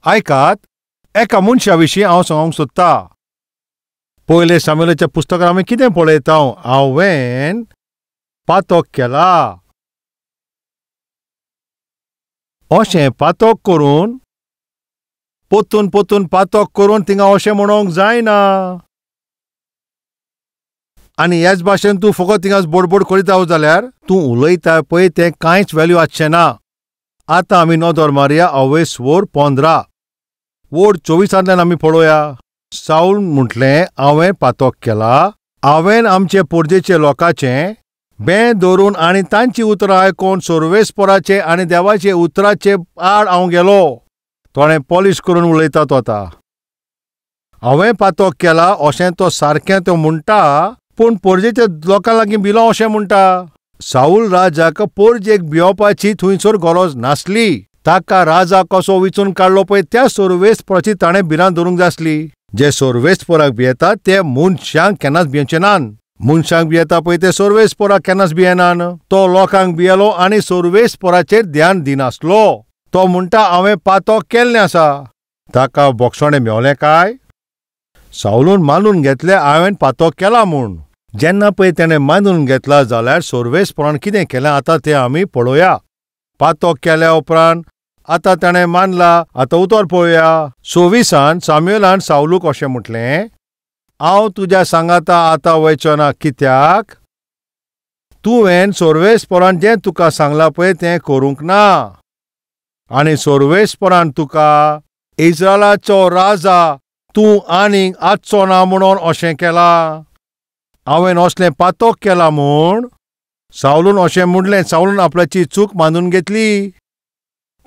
आयकात, एका मनशा विशीं हांव सांगूंक सोदता. पयले सामुएलाच्या पुस्तकांत आमी कितें पळयता? हांवें पातक केला. अशें पातक करून पोतून पोतून पातक करून थिंगा अशें म्हणूंक जायना. आनी ह्याच भाशेन तूं फकत थिंगा बोडबोड करीत जाल्यार तूं उलयता पळय तें कांयच वेल्यू आसचें ना. आतां आमी नदर मारया अवेस वोर 15 वोर 24 आमी पळोवया. सावल म्हटलें, हांवें पातक केला. हांवें आमचे पोरजेचे लोकांचें बें धरून आनी तांची उतरां आयकून सर्वेस्पराचे आनी देवाचे उतराचे आड हांव गेलो. तोणें पॉलिश करून उलयता तो आतां. हांवें पातक केला अशें तो सारकें तो म्हणटा, पूण पोरजेच्या लोकां लागीं भिलो अशें म्हणटा. सावल राजाक पोरजेक भियोवपाची थंयसर गरज नासली. ताका राजा कसो विचून काडलो पळय त्या सर्वेस्पराची ताणें भिरांत धरूंक जाय आसली. जे सर्वेस्पराक भियेतात ते मनशांक केन्नाच भियेवचे नात. मनशांक भियेता पळय ते सर्वेस्पराक केन्नाच भियेनान. तो लोकांक भियेलो आनी सर्वेस्पराचेर ध्यान दिनासलो. तो म्हणटा हांवें पातक केल्लें आसा. ताका बोगसणें मेवलें काय? सावलून मानून घेतलें हांवें पातक केला म्हूण. जेन्ना पळय तेणें मानून घेतला जाल्यार सर्वेस्परान कितें केलें आतां तें आमी पळोवया. पातक केल्या उपरांत आतां ताणें मानला. आतां उतर पळोवया. 26 सामुएलान सावलूक अशें म्हटलें, हांव तुज्या सांगाता आतां वयचो ना. कित्याक? तुवें सर्वेस्परान जें तुका सांगलां पळय तें करूंक ना. आनी सर्वेस्परान तुका इस्रायलाचो राजा तूं आनीक आसचो ना म्हणून अशें केलां. हांवें असलें पातक केलां म्हूण सावलून अशें म्हणलें. सावलून आपल्याची चूक मानून घेतली.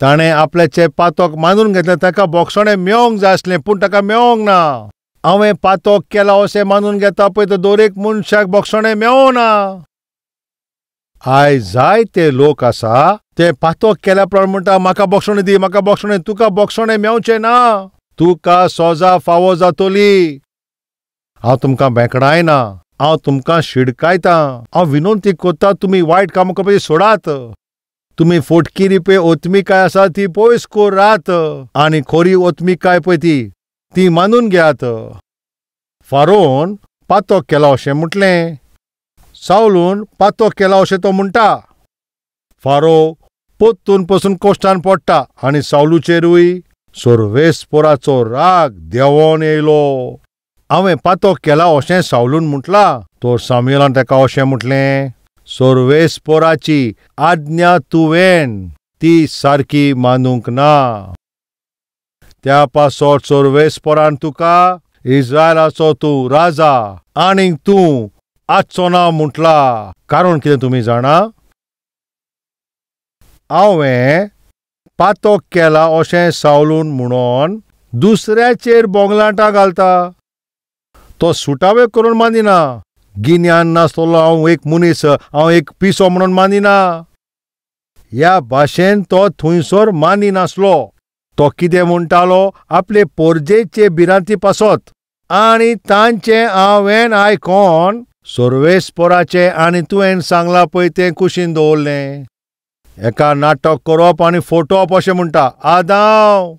ताणें आपल्याचें पातक मानून घेतलें. ताका बोगसणें मेवंक जाय आसलें, पूण ताका मेवंक ना. हांवें पातक केलां अशें मानून घेता पळय तो दरेक मनशाक बोगसणें मेवना. आयज जायते लोक आसा ते पातक केल्या प्रमाण म्हणटा म्हाका बोगसणें दी, म्हाका बोगसणें. तुका बोगसणें मेवचें ना. तुका सोजा फावो जातली. हांव तुमकां बेकडायना, हांव तुमकां शिडकायतां. हांव विनंती करता तुमी वायट कामां करपाचें सोडात. तुमी फोटकिरी पळय ओतमिकाय आसा ती पयस करात आनी खोरी ओतमिकाय पळय ती मानून घेयात. फारोन पातक केला अशें म्हटलें. सावलून पातक केला अशें तो म्हणटा. फारो पोत्तून पसून कोश्टान पडटा आनी सावलूचेरूय सर्वेस्पराचो राग देंवोन येयलो. हांवें पातक केला अशें सावलून म्हटलां. तर सामुएलान ताका अशें म्हटलें, सर्वेस्पराची आज्ञा तुवें ती सारकी मानूंक ना. त्या पासत सर्वेस्परान तुका इस्रायलाचो तूं राजा आनीक तूं आसचो ना म्हटला. कारण कितें तुमी जाणा? हांवें पातक केला अशें सावलून म्हणून दुसऱ्याचेर बोंगलाटां घालता. तो सुटावे करून मानिना. गिन्यान नासतलो हांव एक मनीस, हांव एक पिसो म्हणून मानिना. ह्या भाशेन तो थंयसर मानिनासलो. तो कितें म्हणटालो? आपले पोरजेचे भिरांती पासत आनी तांचें हांवें आयकोन सर्वेस्पराचें आनी तुवें सांगलां पळय तें कुशीन दवरलें. एका नाटक करप आनी फोटोवप अशें म्हणटा. आदाव,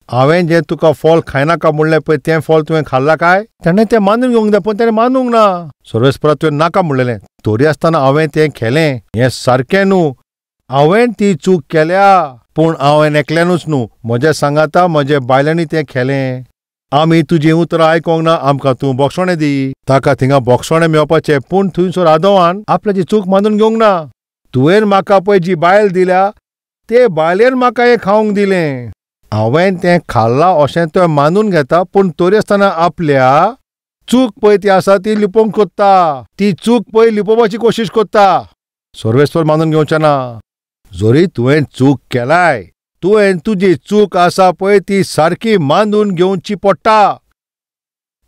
हांवें जें तुका फळ खायनाका म्हणलें पळय तें फळ तुवें खाल्लां काय? ताणें तें मानून घेवंक जाय, पूण ताणें मानूंक ना. सर्वेस्परा तुवें नाका म्हणलेलें, तरी आसतना हांवें तें केलें. हें सारकें न्हू. हांवें ती चूक केल्या, पूण हांवें एकल्यानूच न्हू, म्हज्या सांगाता म्हज्या बायलांनी तें केलें. आमी तुजीं उतरां आयकोंक ना, आमकां तूं बोगसणें दी. ताका थिंगा बोगसणें मेळपाचें, पूण थंयसर आदवान आपल्याची चूक मानून घेवंक ना. तुवें म्हाका पळय जी बायल दिल्या ते बायलेन म्हाका हें खावंक दिलें. हांवें तें खाल्लां अशें तो मानून घेता, पूण तरी आसतना आपल्या चूक पळय ती आसा ती लिपोवंक कोत्ता. ती चूक पळय लिपोवपाची कोशिश कोत्ता. सर्वेस्पर मानून घेवचें ना. जरी तुवें चूक केलाय, तुवें तुजी चूक आसा पळय ती सारकी मानून घेवची पडटा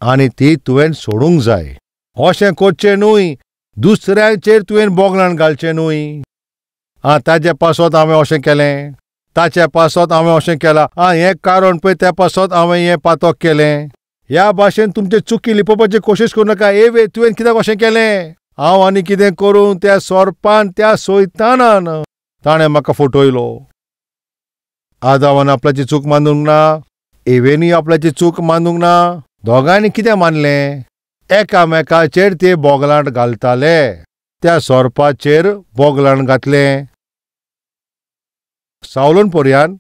आनी ती तुवें सोडूंक जाय. अशें करचें न्हय. दुसऱ्याचेर तुवें बोगलान घालचें न्हय. आं, ताजे पासत हांवें अशें केलें, ताचे पासत हांवें अशें केलां, आं हें कारण पळय त्या पासत हांवें हें पातक केलें. ह्या भाशेन तुमचे चुकी लिपोवपाची कोशिश करूं नाका. ए वे, तुवें कित्याक अशें केलें? हांव आनी कितें करूं? त्या सोरपान, त्या सोयतानान ताणें म्हाका फटयलो. आदावान आपल्याची चूक मानूंक ना, एवेनूय आपल्याची चूक मानूंक ना. दोगांयनी कितें मानलें? एकामेकाचेर ते बोगलांट घालताले. त्या सोरपाचेर बोगलांट घातलें. सावलून पोरयान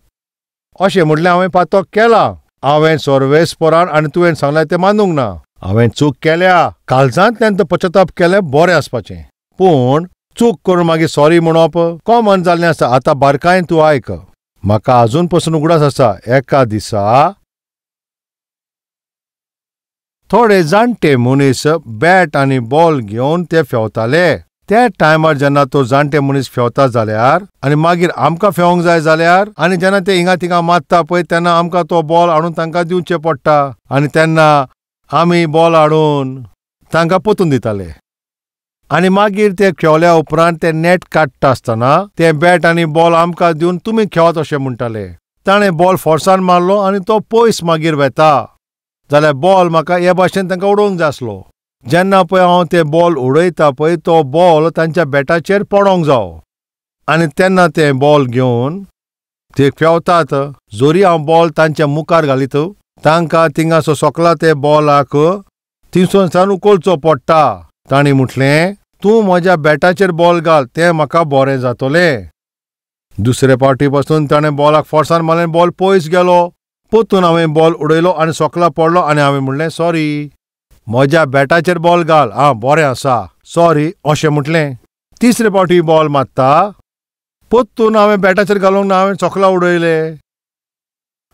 अशें म्हटलें, हांवें पातक केलां, हांवें सर्वेस्परान आनी तुवें सांगलें तें मानूंक ना, हांवें चूक केल्या. काळजांतल्यान तो पश्चाताप केलें बरें आसपाचें, पूण चूक करून मागीर सॉरी म्हणप कॉमन जाल्लें आसा. आतां बारकायेन तूं आयक, म्हाका आजून पसून उगडास आसा, एका दिसा थोडे जाणटे मनीस बॅट आनी बॉल घेवन ते फेवताले. त्या टायमार जेन्ना तो जाणटे मनीस फेवता जाल्यार आनी मागीर आमकां फेवंक जाय जाल्यार, आनी जेन्ना ते हिंगा थिंगा मारता पळय तेन्ना आमकां तो बॉल हाडून तांकां दिवचें पडटा, आनी तेन्ना आमी बॉल हाडून तांकां पोतून दिताले. आनी मागीर ते खेवल्या उपरांत ते नेट काडटा आसतना ते बॅट आनी बॉल आमकां दिवन तुमी खेवात अशें म्हणटाले. ताणें बॉल फोर्सान मारलो आनी तो पयस मागीर वेता जाल्यार बॉल म्हाका हे भाशेन तांकां उडोवंक जाय आसलो. जेन्ना पळय हांव ते बॉल उडयता पळय तो बॉल तांच्या बॅटाचेर पडोंक जावो, आनी तेन्ना ते बॉल घेवन ते खेवतात. जोरी हांव बॉल तांच्या मुखार घालीत तांकां थिंगासो सोकला ते बॉलाक थिंगसोन उखलचो पडटा. तांणी म्हटलें, तूं म्हज्या बॅटाचेर बॉल घाल, तें म्हाका बरें जातलें. दुसरे पावटी पासून ताणें बॉलाक फोर्सान मारलें, बॉल पयस गेलो. पोतून हांवें बॉल उडयलो आनी सोकला पडलो आनी हांवें म्हणलें, सॉरी, म्हज्या बॅटाचेर बॉल घाल, आं बरें आसा, सॉरी अशें म्हटलें. तिसरे पावटी बॉल मारता, पोतून हांवें बॅटाचेर घालूंक ना, हांवें सोकला उडयले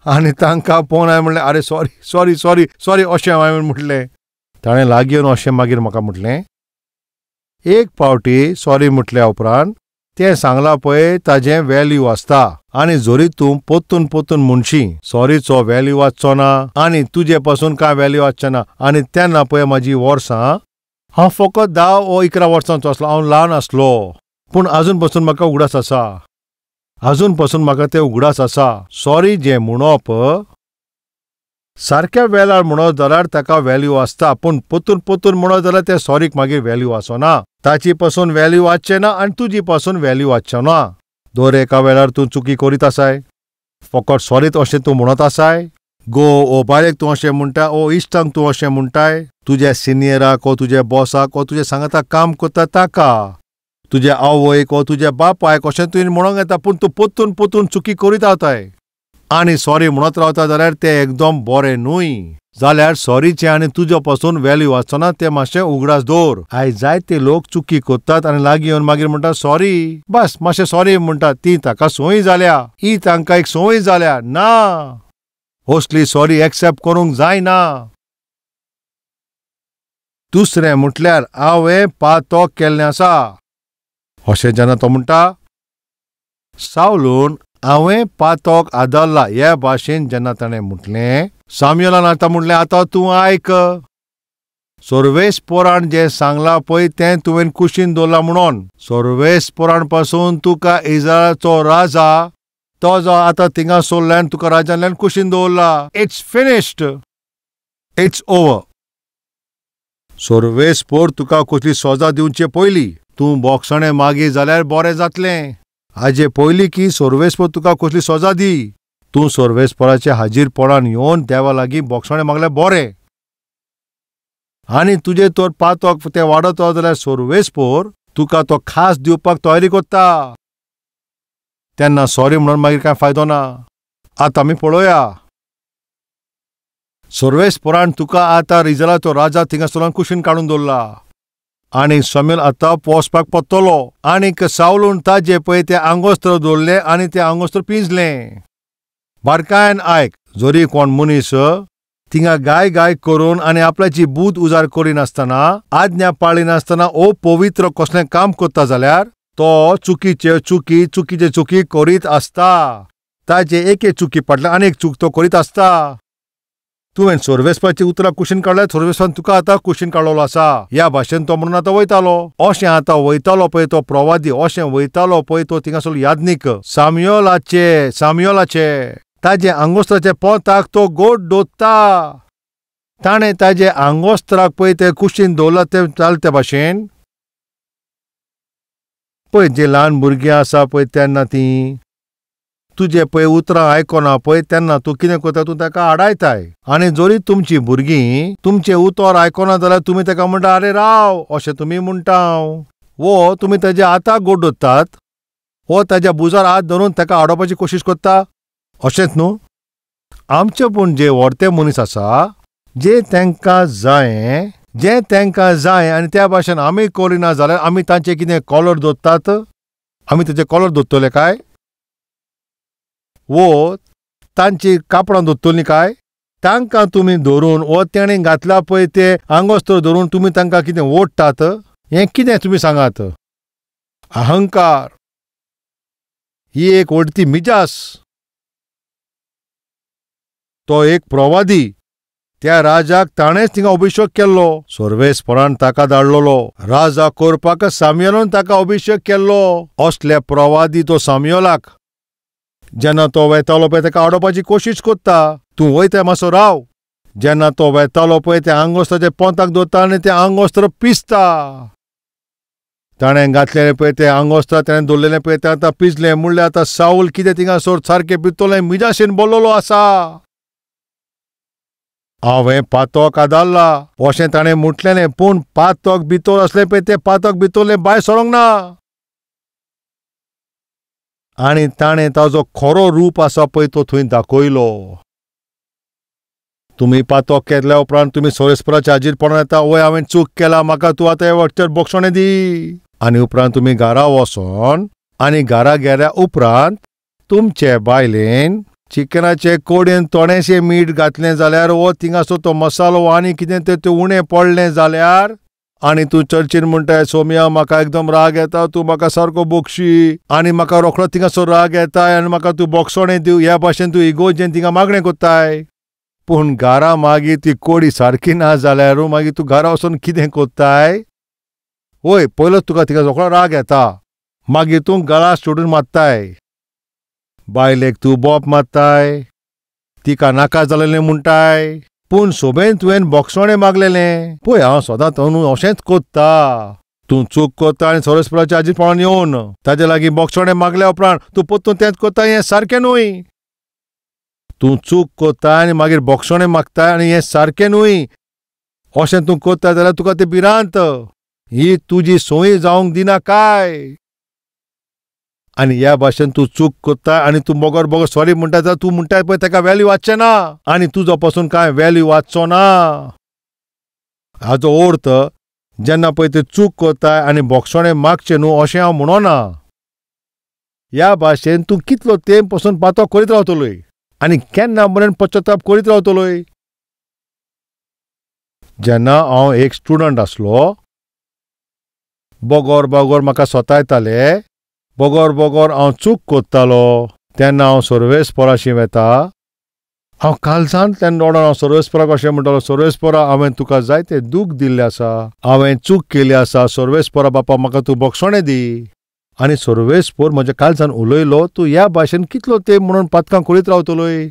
आनी तांकां पळोवन हांवें म्हणलें, आरे सॉरी सॉरी सॉरी सॉरी अशें हांवें म्हटलें. ताणें लागीं येवन अशें मागीर म्हाका म्हटलें, एक पावटी सॉरी म्हटल्या उपरांत तें सांगलां पळय ताजें वेल्यू आसता, आनी जरी तूं पोतून पोतून म्हणशी सॉरीचो वेल्यू आसचो ना आनी तुजे पासून कांय वेल्यू आसचें ना. आनी तेन्ना पळय म्हाजी वर्सां, हांव फकत 10 वा 11 वर्सांचो आसलो, हांव ल्हान आसलो, पूण आजून पसून म्हाका उगडास आसा, आजून पसून म्हाका ते उगडास आसा. सॉरी जें म्हणप सारक्या वेळार म्हणत जाल्यार ताका वेल्यू आसता, पूण पोतून पोतून म्हणत जाल्यार त्या सॉरीक मागीर वेल्यू आसना. ताची पासून वेल्यू आसचें ना आनी तुजी पासून वेल्यू आसचें ना. दर एका वेळार तूं चुकी करीत आसाय, फकत सॉरीत अशें तूं म्हणत आसाय. गो ओ बायलेक तूं अशें म्हणटा, ओ इश्टांक तूं अशें म्हणटाय, तुज्या सिनियराक ओ तुज्या बॉसाक ओ तुज्या सांगाता काम करता ताका, तुज्या आवयक ओ तुज्या बापायक अशें तुवें म्हणूंक येता, पूण तूं पोतून पोतून चुकी करीत रावताय आनी सॉरी म्हणत रावता जाल्यार तें एकदम बरें न्हय. जाल्यार सॉरीचें आनी तुज्या पासून वेल्यू आसचो ना, तें मातशें उगडास दवर. आयज जायते लोक चुकी करतात आनी लागीं येवन मागीर म्हणटा सॉरी, बस मातशें सॉरी म्हणटात. ती ताका संवय जाल्या, ही तांकां एक संवय जाल्या. ना, असली सॉरी एक्सेप्ट करूंक जायना. दुसरें म्हटल्यार हांवें पातक केल्लें आसा अशें जेन्ना तो म्हणटा, सावलून हांवें पातक आदरला हे भाशेन जेन्ना ताणें म्हटलें, साम्युलान आतां म्हटलें, आतां तूं आयक, सर्वेस्परान जें सांगलां पळय तें तुवें कुशीन दवरलां म्हणून सर्वेस्परान पासून तुका इस्रायलाचो राजा तो जो आतां थिंगा सोडल्यान तुका राजांतल्यान कुशीन दवरला. It's finished, it's over. सर्वेस्पर तुका कसली सजा दिवचे पयलीं तूं बोगसणें मागी जाल्यार बरें जातलें. हाजे पयलीं की सर्वेस्पर तुका कसली सजा दी, तूं सर्वेस्पराचे हाजीरपणान येवन देवा लागीं बोगसणें मागल्यार बरें. आनी तुजें तर पातक तें वाडत जाल्यार सर्वेस्पर तुका तो खास दिवपाक तयारी करता. तेन्ना सॉरी म्हणून मागीर कांय फायदो ना. आतां आमी पळोवया, सर्वेस्परान तुका आतां इस्रायलाचो राजा थिंगासरल्यान कुशीन काडून दवरला आनी समील आतां पोसपाक पडटलो. आनीक सावलून ताजे पळय तें आंगोस्त्र दवरलें आनी तें आंगोस्त्र पिंजलें. बारकायन आयक, जरी कोण मनीस थिंगा गाय गाय करून आनी आपल्याची बूद उजार करिनासतना, आज्ञा पाळिनासतना ओ पवित्र कसलें काम करता जाल्यार तो चुकीचे चुकी चुकीचे चुकी करीत आसता. ताजे एक एक चुकी फाटल्यान आनी एक चूक तो करीत आसता. तुवें सर्वेस्पराची उतरां कुशीन काडल्यार सर्वेस्परान तुका आतां कुशीन काडलेलो आसा. ह्या भाशेन तो म्हणून आतां वयतालो. अशें आतां वयतालो पळय तो प्रवादी, अशें वयतालो पळय तो थिंगासर याज्ञीक साम्युलाचे, साम्युलाचे ताजे आंगोस्त्राचे पोंताक तो गोड दोत्ता. ताणें ताजे आंगोस्त्राक पळय ते कुशीन दवरलां तें चलते भाशेन. पळय जे ल्हान भुरगीं आसा पळय तेन्ना तीं तुजे पळय उतरां आयकना पळय तेन्ना तूं कितें करता, तूं ताका आडायताय. आनी जरी तुमची भुरगीं तुमचें उतर आयकना जाल्यार तुमी ताका म्हणटा आरे राव अशें तुमी म्हणटा. वो तुमी ताज्या हाताक गोड दवरतात वो ताज्या बुजार हात धरून ताका आडोवपाची कोशिश करता, अशेंच न्हू? आमचे पूण जे व्हडते मनीस आसा जे तांकां जाय, जें तांकां जाय आनी त्या भाशेन आमी करिना जाल्यार आमी तांचे कितें कॉलर दवरतात? आमी ताचे कॉलर दवरतले काय? वो तांची कापडां दवरतलीं काय? तांकां तुमी धरून वो तेणें घातला पळय ते आंगोस्तर धरून तुमी तांकां कितें ओडटात? हें कितें तुमी सांगात? अहंकार ही एक ओडती मिजास. तो एक प्रवादी, त्या राजाक ताणेंच थिंगा अभिशेक केल्लो, सर्वेस्परान ताका धाडलेलो राजा करपाक. सामुएलान ताका अभिशेक केल्लो. असले प्रवादी तो सामुएलाक जेन्ना तो वेतालो पळय ताका आडोवपाची कोशिश करता, तूं वयता मातसो राव. जेन्ना तो वेतालो पळय तें आंगोस्त्र पोंताक दवरता आनी तें आंगोस्त्र पिसता. ताणें घातलेलें पळय तें आंगोस्त्र ताणें दवरलेलें पळय तें आतां पिजलें. म्हणल्यार आतां सावल कितें थिंगासर सारकें पितलें मिजाशेन बोल्लोलो आसा. हांवें पातक आदारला अशें ताणें म्हटलेलें, पूण पातक भितर आसलें पळय तें पातक भितरलें भायर सरोंक ना. आनी ताणें ताजो खरो रूप आसा पळय तो थंय दाखयलो. तुमी पातक केल्या उपरांत तुमी सर्वेस्पराच्या हाजीर पडोन येता, वय हांवें चूक केला, म्हाका तूं आतां हे वखतर बक्षणें दी. आनी उपरांत तुमी घरा वचोन आनी घरा गेल्या उपरांत तुमचे बायलेन चिकनाचे कोडयेन थोडेशें मीठ घातलें जाल्यार वो थिंगासो तो मसालो आनी कितें तें उणें पडलें जाल्यार आनी तूं चर्चीन म्हणटाय सोमिया म्हाका एकदम राग येता, तूं म्हाका सारको बोगशी आनी म्हाका रोखडो थिंगासो राग येता आनी म्हाका तूं बोगसणें दिव, ह्या भाशेन तूं इगोजेन थिंगा मागणें कोत्ताय. पूण घरा मागीर ती कोडी सारकी ना जाल्यार मागीर तूं घरा वचून कितें कोत्ताय? वय पयलोच तुका थिंगा रोखडो राग येता, मागीर तूं गळा सोडून मारताय, बायलेक तूं बोप मारताय, तिका नाका जालेलें म्हणटाय, पूण सोबेन तुवें बोगसणें मागलेलें. पळय हांव सदां तूं अशेंच कोत्ता, तूं चूक कोत्ता आनी सर्वेस्पराच्या हाजीर पळोवन येवन ताजे लागीं बोगसणें मागल्या उपरांत तूं परतून तेंच कोत्ता, हें सारकें न्हय. तूं चूक कोत्ता आनी मागीर बोगसणें मागता आनी हें सारकें न्हय अशें तूं कोत्ता जाल्यार तुका ती भिरांत ही तुजी सोय जावंक दिना काय. आनी ह्या भाशेन तूं चूक कोत्ता आनी तूं बगर बगर सॉरी म्हणटा जाल्यार तूं म्हणटा पळय ताका व्हॅल्यू वाचचें ना आनी तुजो पासून कांय व्हॅल्यू वाचचो ना. हाजो अर्थ जेन्ना पळय ते चूक कोत्ताय आनी बोगसणें मागचें न्हू अशें हांव म्हणना. ह्या भाशेन तूं कितलो तेंप पसून पातक करीत रावतलोय आनी केन्ना मेरेन पश्चाताप करीत रावतलोय? जेन्ना हांव एक स्टुडंट आसलो, बगर बगर म्हाका सतायताले, बगर बगर हांव चूक कोत्तालो, तेन्ना हांव सर्वेस्पराशी वेता. हांव कालसांतल्यान रडोन हांव सर्वेस्पराक अशें म्हणटालो, सर्वेस्परा हांवें तुका जायते दूख दिल्लें आसा, हांवें चूक केली आसा, सर्वेस्परा बापा म्हाका तूं बक्षणें दी. आनी सर्वेस्पर म्हज्या कालसान उलयलो, तूं ह्या भाशेन कितलो तेंप म्हणून पातकां करीत रावतलोय?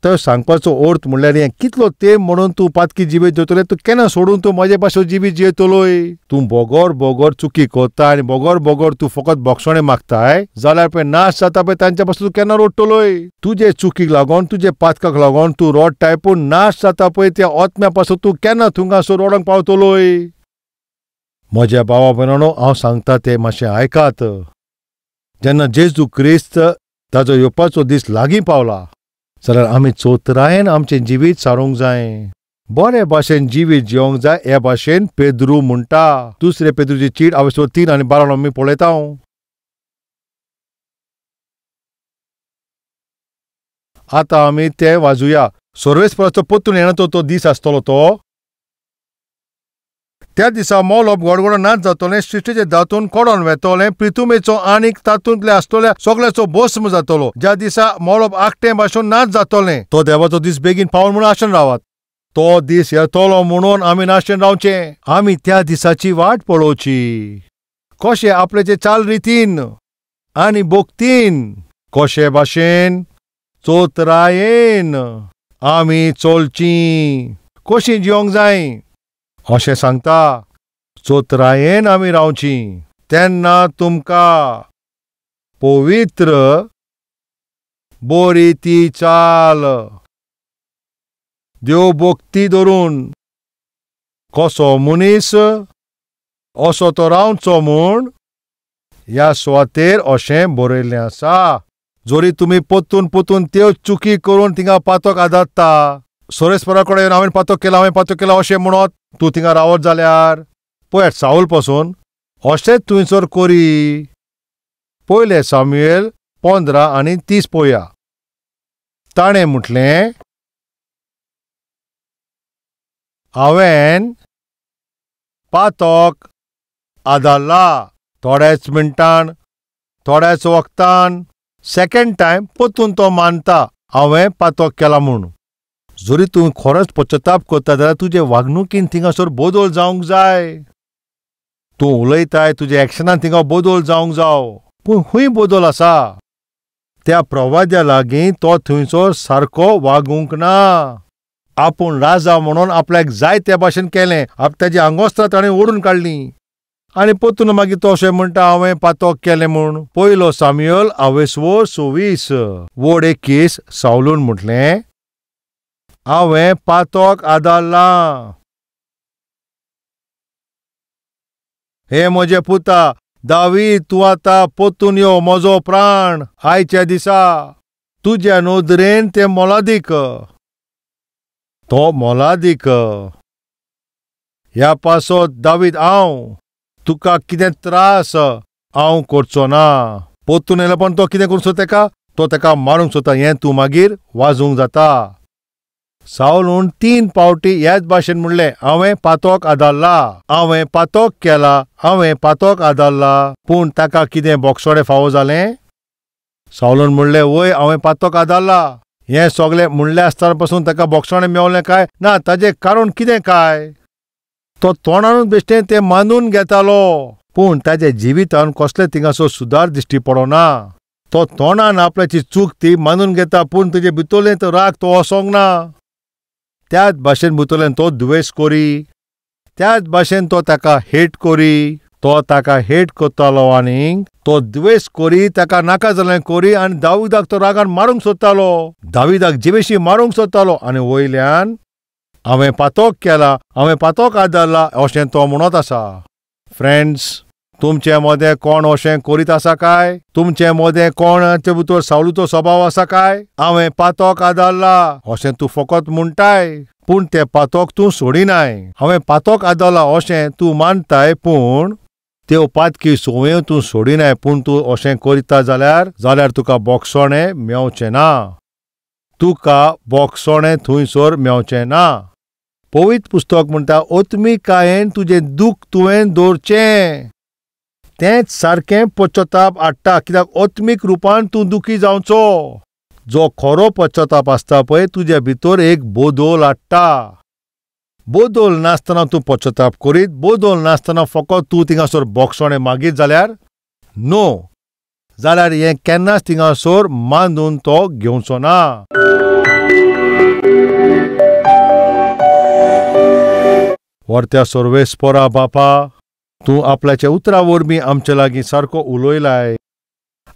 तो सांगपाचो अर्थ म्हणल्यार हें, कितलो तेंप म्हणून तूं पातकी जिवीत जियेतलोय, तूं केन्ना सोडून तूं म्हजे पासून जिवीत जियेतलोय? तूं बगर बगर चुकी कोत्ता आनी बगर बगर तूं फकत बोगसणें मागताय जाल्यार पळय नाश जाता पळय तांच्या पासून तूं केन्ना रडटलोय? तुजे चुकीक लागून तुजे पातकाक लागून तूं रडटाय पूण नाश जाता पळय त्या आत्म्या पासून तूं केन्ना थंगासर रडोंक पावतलोय? म्हज्या भावा भयणांनो, हांव सांगता तें मातशें आयकात. जेन्ना जेजू क्रिस्त ताजो येवपाचो दीस लागीं पावला जाल्यार आमी चोतरायेन आमचें जिवीत सारूंक जाय, बरे भाशेन जिवीत जिवंक जाय. हे भाशेन पेद्रू म्हणटा, दुसरे पेद्रूची चीट हांवें 3 आनी 12 आमी पळयता. आतां आमी ते वाजुया. सर्वेस्पराचो परतून येना तो दीस आसतलो तो. त्या दिसा मोलोप गडगडो नाच जातलें, सृश्टीचे दातून कडोन वेतलें, प्रितुमेचो आनीक तातूंतले आसतल्या सगळ्याचो भस्म जातलो. ज्या दिसा मोलोप आकटें भाशेन नाच जातलें तो देवाचो दीस बेगीन पावल म्हणून आशेन रावात. तो दीस येतलो म्हणून आमी नाशेन रावचें. आमी त्या दिसाची वाट पळोवची. कशें आपल्याचे चाल रितीन आनी भक्तीन, कशे भाशेन चोतरायेन आमी चलची, कशी जिवंक जाय अशें सांगता. चोतरायेन आमी रावची तेन्ना तुमकां पवित्र बरी ती चाल देव भक्ती धरून कसो मनीस असो तो रावचो म्हूण ह्या सुवातेर अशें बरयल्लें आसा. जरी तुमी पोतून पोतून त्यो चुकी करून थिंगा पातक आदारता, सोरेस्परा कडेन हांवें पातक केला, हांवें पातक केला अशें म्हणत तूं थिंगा रावत जाल्यार पळयात सावल पसून अशेंच थंयसर करी. पयलें सामुएल 15:30 पळोवया. ताणें म्हटलें, हांवें पातक आदारला. थोड्याच मिनटान, थोड्याच वखतान, सेकंड टायम पोतून तो मानता हांवें पातक केला म्हूण. जरी तूं खरोच पश्चाताप करता जाल्यार तुजे वागणुकीन थिंगासर बदल जावंक जाय. तूं उलयताय तुज्या एक्शनान थिंगा बदल जावंक जाव. पूण खंय बदल आसा? त्या प्रवाद्या लागीं तो थंयसर सारको वागूंक ना. आपूण राजा म्हणून आपल्याक जाय त्या भाशेन केलें, ताजी आंगोस्त्रां ताणें ओडून काडलीं आनी पोतून मागीर तो अशें म्हणटा हांवें पातक केलें म्हूण. पयलो सामुएल 26 वड 21 सावलून म्हटलें, हांवें पातक आदारलां. हे म्हजे पुता दावीद, तूं आतां पोतून यो म्हजो प्राण आयच्या दिसा तुज्या नदरेन तें मोलादीक, तो मोलादीक. ह्या पासत दावीद हांव तुका कितें त्रास हांव करचो ना. पोतून येयलो पण तो कितें करूंक सोदता तेका, तो तेका मारूंक सोदता. हें तूं मागीर वाजूंक जाता. सावलून 3 पावटी ह्याच भाशेन म्हणलें, हांवें पातक आदारला, हांवें पातक केला, हांवें पातक आदारला. पूण ताका कितें बोगसोडे फावो जालें? सावलून म्हणलें, वय हांवें पातक आदारला. हें सगळें म्हणलें आसतना पसून ताका बोगसोणें मेवलें काय ना? ताजें कारण कितें काय? तो तोंडानूच बेश्टें तें मानून घेतालो, पूण ताज्या जिवितान कसले थिंगासो सुदार दिश्टी पडना. तो तोंडान आपल्याची चूक ती मानून घेता, पूण तुजे भितरलें तो राग तो वचोंक ना. त्याच भाशेन भितरल्यान तो दुवेस करी, त्याच भाशेन तो ताका हेट करी, तो ताका हेट करतालो आनी तो द्वेस करी, ताका नाका जालें करी आनी दाविदाक तो रागान मारूंक सोदतालो, दाविदाक जिवेशी मारूंक सोदतालो आनी वयल्यान हांवें पातक केला, हांवें पातक आदारला अशें तो म्हणत आसा. फ्रेंड्स, तुमचे मदें कोण अशें करीत आसा काय? तुमचे मदें कोणाचे भितर सावलूचो स्वभाव आसा काय? हांवें पातक आदारला अशें तूं फकत म्हणटाय, पूण तें पातक तूं सोडिनाय. हांवें पातक आदारला अशें तूं मानताय, पूण त्यो पातकी संवयो तूं सोडिनाय. पूण तूं अशें करिता जाल्यार जाल्यार तुका बोगसोणें मेवचें ना, तुका बोगसोणें थंयसर मेवचें ना. पवित्र पुस्तक म्हणटा, आत्मिकायेन तुजें दूख तुवें दवरचें, तेंच सारकें पश्चाताप हाडटा. कित्याक आत्मीक रुपान तूं दुखी जावचो. जो खरो पश्चाताप आसता पळय तुज्या भितर एक बदल हाडटा. बदल नासतना तूं पश्चाताप करीत, बदल नासतना फकत तूं थिंगासर बोगसोणें मागीत जाल्यार नो, जाल्यार हें केन्नाच थिंगासर मानून तो घेवचो ना. व्हरत्या सर्वेस्परा बापा, तूं आपल्याच्या उतरा वरवीं आमचे लागीं सारको उलयलाय.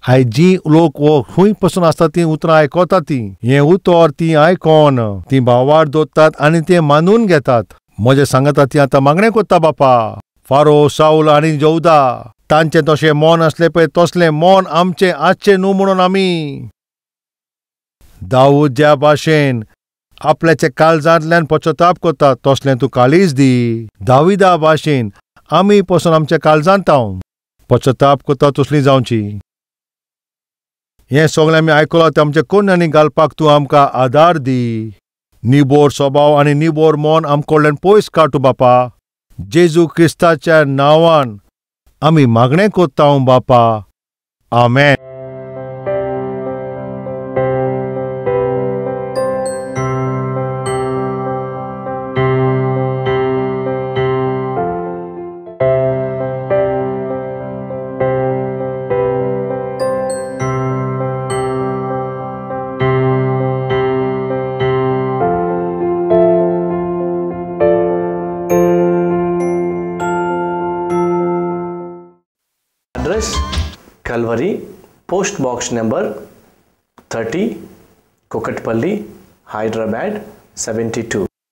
आयज जी लोक वो खंय पसून आसता तीं उतरां आयकता, तीं हें उतर तीं आयकोन तीं भावार दवरतात आनी तें मानून घेतात. म्हजें सांगता तीं आतां मागणें करता बापा, फारो सावल आनी जेवदा तांचें तशें मन आसलें पळय तसलें मन आमचें आसचें न्हू म्हणून आमी दाऊद ज्या भाशेन आपल्याच्या काळजांतल्यान पश्चाताप करता तसलें तूं काळीज दी. दाविदा भाशेन आमी पसून आमच्या काळजांत पश्चाताप करता तसली जावची. हें सगळें आमी आयकलां तें आमच्या कोणांनी घालपाक तूं आमकां आदार दी. निबोर स्वभाव आनी निबोर मन आमकां कडल्यान पयस काडटू बापा. जेजू क्रिस्ताच्या नांवान आमी मागणें करता बापा, आमेन. Calvary, post box number 30, Kukatpally, Hyderabad 72.